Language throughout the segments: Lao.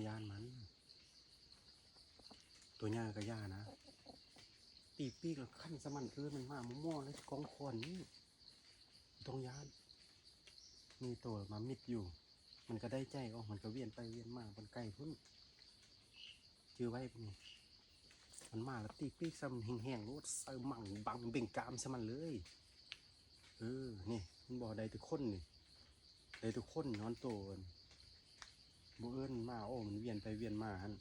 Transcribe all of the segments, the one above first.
ຢ້ານມັນ ຕົວໃຫຍ່ກໍຢ່ານະ ຕີປີກແລ້ວຄັນສະໝັ້ນ ເອີ ມັນມາໝໍ້ໆ ແລ້ວກອງຄອນນີ້ ບໍ່ຕ້ອງຢ້ານ. ມີໂຕມາມິດຢູ່ ມັນກໍໄດ້ໃຈອອກ ມັນກໍວຽນໄປວຽນມາບ່ອນໄກພຸ້ນ. ຈື່ໄວ້ພຸ້ນນີ້ ມັນມາແລ້ວຕີປີກໃສ່ມັນແຮງໆໂລດ ໃສ່ມັງບັງເບັ່ງກາມໃສ່ມັນເລີຍ. ເອີ ນີ້ ເຫັນບໍ່ ໄດ້ແຕ່ຄົນນີ້ ໄດ້ແຕ່ຄົນ ຍ້ອນໂຕ ບໍ່ເອີ້ນມັນມາ ໂອ້ ມັນວຽນໄປວຽນມາຫັ້ນ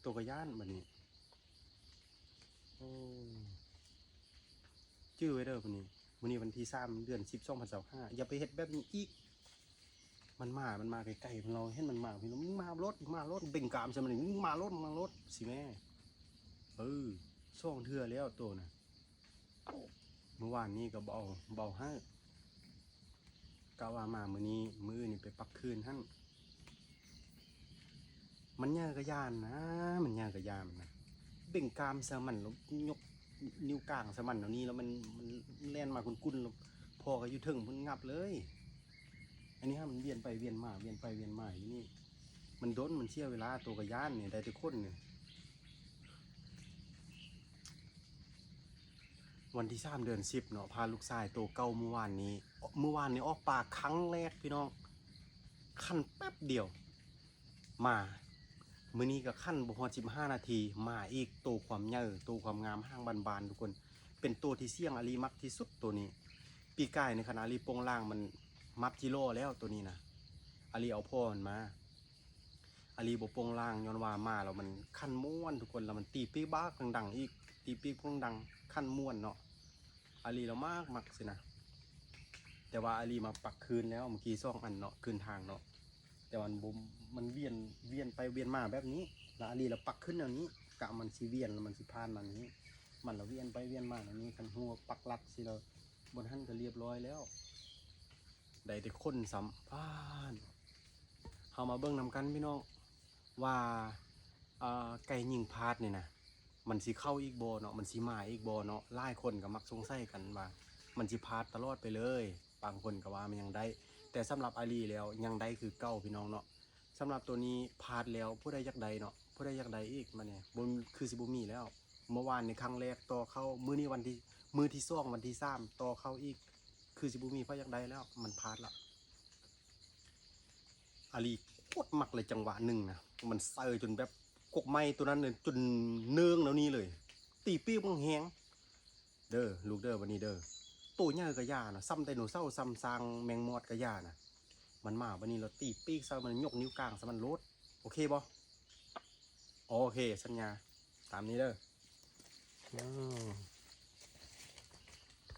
ໂຕກໍຢ້ານບັດນີ້. ໂອ້ ຈື່ໄວ້ເດີ ມື້ນີ້ ມື້ນີ້ວັນທີສາມ ເດືອນສິບ ສອງພັນຊາວຫ້າ ຢ່າໄປເຮັດແບບນີ້ອີກ. ມັນມາ ມັນມາໄກໆ ເຮົາເຫັນມັນມາ ພີ່ນ້ອງ ມາໂລດ ມາໂລດ ເບັ່ງກາມໃສ່ມັນ ມາໂລດ ມາໂລດ ຊິແມ່. ເອີ ສອງເທື່ອແລ້ວໂຕນະ ມື້ວານນີ້ກໍບໍ່ເອົາ ບໍ່ເອົາໃຫ້ ກະວ່າມາມື້ນີ້ ມື້ອື່ນນີ້ໄປປັກຄືນຫັ້ນ. ມັນໃຫຍ່ກະຢ້ານນະ ມັນໃຫຍ່ກະຢ້ານນະ ເບັ່ງກາມໃສ່ມັນ ແລ້ວຍົກນິ້ວກາງໃສ່ມັນແນວນີ້ ແລ້ວມັນ ມັນແລ່ນມາກຸ້ນໆ ແລ້ວພໍ່ກໍຢູ່ເທິງພຸ້ນ ຫງັບເລີຍ. ອັນນີ້ຫາ ມັນວຽນໄປວຽນມາ ວຽນໄປວຽນມາຢູ່ນີ້ ມັນດົນ ມັນເສຍເວລາ ໂຕກໍຢ້ານນີ້ ໄດ້ແຕ່ຄົນນີ້. ວັນທີສາມ ເດືອນສິບເນາະ ພາລູກຊາຍໂຕເກົ່າ ມື້ວານນີ້ ມື້ວານນີ້ອອກປ່າຄັ້ງແລກພີ່ນ້ອງ ຄັນແປັບດຽວມາ. ມື້ນີ້ກໍຄັນບໍ່ຮອດສິບຫ້ານາທີ ມາອີກ ໂຕຄວາມໃຫຍ່ ໂຕຄວາມງາມ ຫາງບານໆ ທຸກຄົນ ເປັນໂຕທີ່ສ່ຽງອາລີມັກທີ່ສຸດໂຕນີ້. ປີກາຍນີ້ ຄັນອາລີໂປ່ງລ່າງ ມັນມັບຈິລໍແລ້ວໂຕນີ້ນະ ອາລີເອົາພໍ່ມັນມາ. ອາລີບໍ່ໂປ່ງລ່າງ ຍ້ອນວ່າມາແລ້ວມັນຄັນມ່ວນທຸກຄົນ ແລ້ວມັນຕີປີກບັກດັງໆອີກ ຕີປີກບັກດັງໆ ຄັນມ່ວນເນາະ ອາລີລາວມັກ ມັກຊີ້ນະ. ແຕ່ວ່າອາລີມາປັກຄືນແລ້ວ ມື້ກີ້ສອງອັນເນາະ ຄືນທາງເນາະ ແຕ່ວ່າມັນບໍ່ ມັນວຽນ ວຽນໄປວຽນມາແບບນີ້ ແລ້ວອາລີລາວປັກຄືນແນວນີ້ ກະມັນຊິວຽນ ແລ້ວມັນຊິຜ່ານມານີ້ ມັນລະວຽນໄປວຽນມາແນວນີ້. ຄັນຮູ້ວ່າປັກລັດຊີ້ແລ້ວ ບ່ອນຫັ້ນກໍລຽບຮ້ອຍແລ້ວ ໄດ້ແຕ່ຄົນຊ້ຳ ປາດ. ເຮົາມາເບິ່ງນຳກັນພີ່ນ້ອງ ວ່າ ເອີ ໄກ່ຍິງພາດນີ້ນະ ມັນຊິເຂົ້າອີກບໍ່ເນາະ ມັນຊິມາອີກບໍ່ເນາະ. ຫຼາຍຄົນກໍມັກສົງໄສກັນວ່າ ມັນຊິພາດຕະຫຼອດໄປເລີຍ ບາງຄົນກໍວ່າມັນຍັງໄດ້ ແຕ່ສຳລັບອາລີແລ້ວ ຍັງໄດ້ຄືເກົ່າພີ່ນ້ອງເນາະ. ສຳລັບໂຕນີ້ພາດແລ້ວ ຜູ້ໃດຢາກໄດ້ເນາະ ຜູ້ໃດຢາກໄດ້ອີກ ມານີ້ ບໍ່ ຄືຊິບໍ່ມີແລ້ວ. ເມື່ອວານນີ້ຄັ້ງແລກຕໍ່ເຂົ້າ ມື້ນີ້ວັນທີ ມື້ທີສອງ ວັນທີສາມ ຕໍ່ເຂົ້າອີກ ຄືຊິບໍ່ມີໃຜຢາກໄດ້ແລ້ວ ມັນພາດລະ. ອາລີໂຄດມັກເລີຍ ຈັງຫວະໜຶ່ງນະ ມັນໃສ່ຈົນແບບກົກໄມ້ໂຕນັ້ນຈົນເນີງແນວນີ້ເລີຍ ຕີປີກບັກແຮງເດີ ລູກເດີ ບັດນີ້ເດີ. ໂຕໃຫຍ່ກໍຢ່ານະ ສ່ຳໄດໂນເສົາ ສ່ຳຊ້າງແມງມອດກໍຢ່ານະ ມັນມາບັດນີ້ລະ ຕີປີກໃສ່ມັນ ຍົກນິ້ວກາງໃສ່ມັນໂລດ. ໂອເຄບໍ່? ໂອເຄ ສັນຍາ ຕາມນີ້ເດີ. ອ້າວ